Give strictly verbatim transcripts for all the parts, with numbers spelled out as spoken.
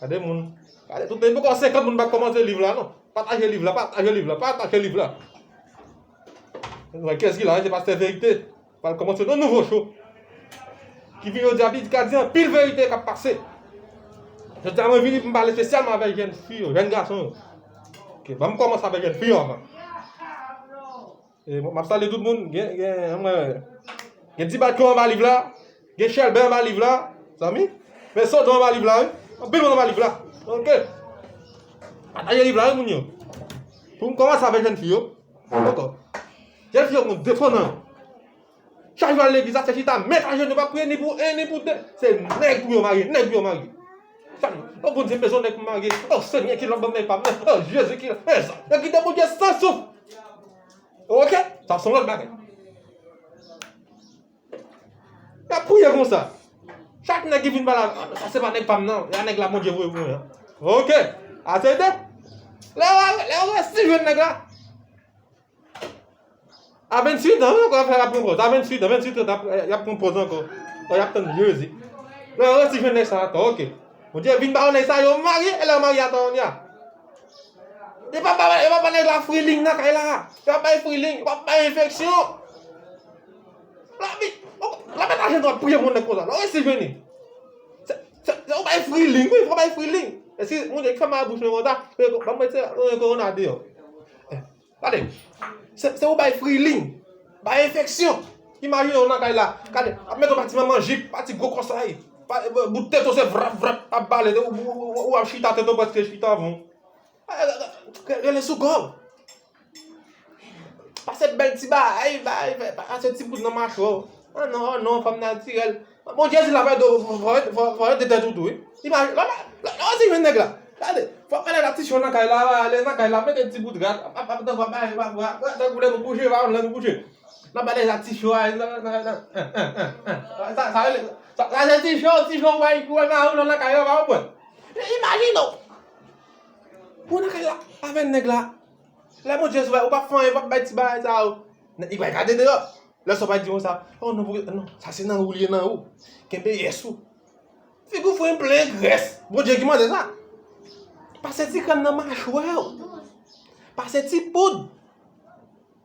Gade moun. Gade tout moun, poko senkant moun pa kòmanse live la non. Pataje live la, pataje live la, pataje live la. Nou wè kiyès ki la, se pastè Verite. Pral kòmanse yon nouvo show. Ki vin jodi a, li ka di anpil verite k ap pase. Jodi a, mwen vini pou m pale espesyalman avèk jèn fi yo, jèn gason yo. Ok, ban m kòmanse avèk jèn fi yo anvan. E, m ap salye tout moun. Gen, gen, mwen, gen Dibatyo anba live la. Gen Chèlbè anba live la. Zanmi. Men Sodon anba live la, wi. Anpil moun anba live la. Ok. Pataje live la, wi, moun yo. Pou m kòmanse avèk jèn fi yo. Ankò. Jèn fi yo konn defann nan. Chak jou al legliz la, se chita, met ajenou, pa priye ni pou en, ni pou de. Se nèg pou yo marye, nèg pou yo marye. Chak jou, o Bondye, m bezwen nèg pou m marye. O Senyè, ki lòt bòt nèg pa m nan? O Jezi, ki lòt? E sa, yo kite Bondye san souf. Ok? Sa se yon lòt bagay. Y ap priye konsa. Chak nèg ki vin pale, "Ah, sa se pa nèg pa m nan, e a nèg la Bondye voye pou mwen an." Ok. Asepte. Lè yo, lè yo resi jwenn nèg la. A venntuit an, wi, ankò, y ap pran pòz. A venntuit an, venntuit an, y ap, y ap pran pòz ankò. Ankò, y ap tann Jezi. Lè yo resi jwenn nèg sa ankò, ok. Bondye vin ba yo nèg sa, yo marye, e lè yo marye, atò, kounye a. E pa ba, e pa ba nèg la friling nan kay la. E pa bay friling, e pa bay enfeksyon. Lavi, lavi ta jwenn dwa priye pou nèg konsa. Lè w resi jwenn li. Se, se, se ou bay friling, wi, fò bay friling. Eski moun ki fè mal bouch mwen konsa, ban mwen se, yon kowona deyò. Eh, gade, se, se ou bay friling, bay enfeksyon. Imajine w nan kay la, gade, ap mete yon pati manman jip, pati gwo kòsay, pa, bout tete w se vrap, vrap, ap bale, ou, ou, ou, ou ap chita, tete w prèske chita avè w. Rele sou kò w. Pase bèl ti bagay, bay, pase ti bout nan machwè w. Ah non, ah non, fanm natirèl. Bondye di la, fò, fò, fò, fò yo detèt ou tou, wi. Imajine, la, la, la, la, ti jwenn nèg la. Gade, fò pale la ti cho nan kay la, ale nan kay la, mete ti bout rad, ap, ap, ap, tankou ap bay, ap, ap, ap, tankou lè nou kouche, pa konn lè nou kouche. N ap pale la ti cho a, nan, nan, nan, sa, sa rele, sa, sa se ti cho, ti cho, w bay, w bay, nan, nan kay la, pa konprann. Imajine w. Ou nan kay la, avè nèg la. Lè Bondye sou, ou p ap fè anyen, ou p ap bay ti bagay sa yo. Li pral gade deyò. Lè sa w pa di konsa, oh non, pou, non, sa se nan ou li ye, nan ou. Kenbe yès ou. Figi w fè plen grès. Bondye ki mande sa. Pase ti krèm nan machwè w. Pase ti poud.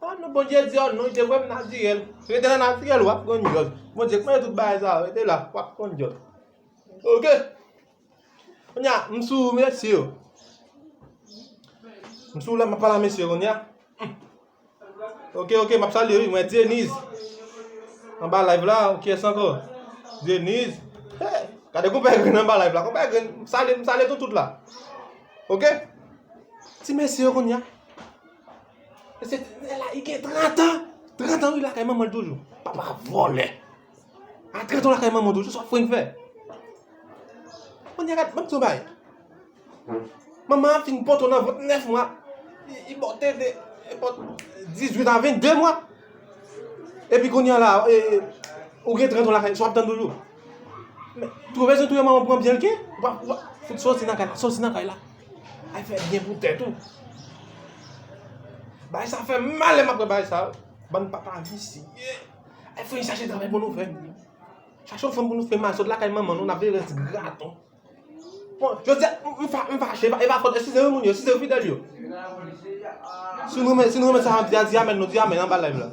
Ah non, Bondye di, oh non, li te vrèman natirèl. Rete nan natirèl, w ap konn djòl. Bondye ki mande tout bagay sa yo, rete la, w ap konn djòl. Ok? Kounye a, m sou mesye yo. M sou la, m ap pale a mesye yo kounye a. Ok, ok, m ap salye wi, mwen Deniz. Anba live la, kiyès ankò? Deniz. Hey, gade konpè Grenn anba live la. Konpè Grenn, m salye, m salye nou tout la. Ok? Ti mesye yo kounye a. Mesye, nèg la, li gen trant an. Trant an, wi, lakay manman l toujou. Papa vòlè. A trant an lakay manman toujou, sa w ap fè? Kounye a, gad, ban m di w yon bagay. Manman an fin pòte w nan vant nèf mwa. Li, li pòte de, li pòte dizuit a vennde mwa. Epi kounye a la, e, e, ou gen trant an lakay, sa w ap tann toujou? Men, twouve jan touye manman w pran byen l gen, ou pa, ou pa, fout soti nan kay la, soti nan kay la. Al fè byen pou tèt ou. Bagay sa fè m mal lè m ap wè bagay sa. Bann papa visye. Al fè yon chache travay pou nou fè. Chache yon fanm pou nou fè mal, sot lakay manman nou, n ap veye rès graton. Bon, jodi a, m, m fa-, m fache, e pa, e pa fòt, eskize wi moun yo, eskize wi fidèl yo. Si nou renmen, si nou renmen sa, di, di amèn, nou di amèn anba live la.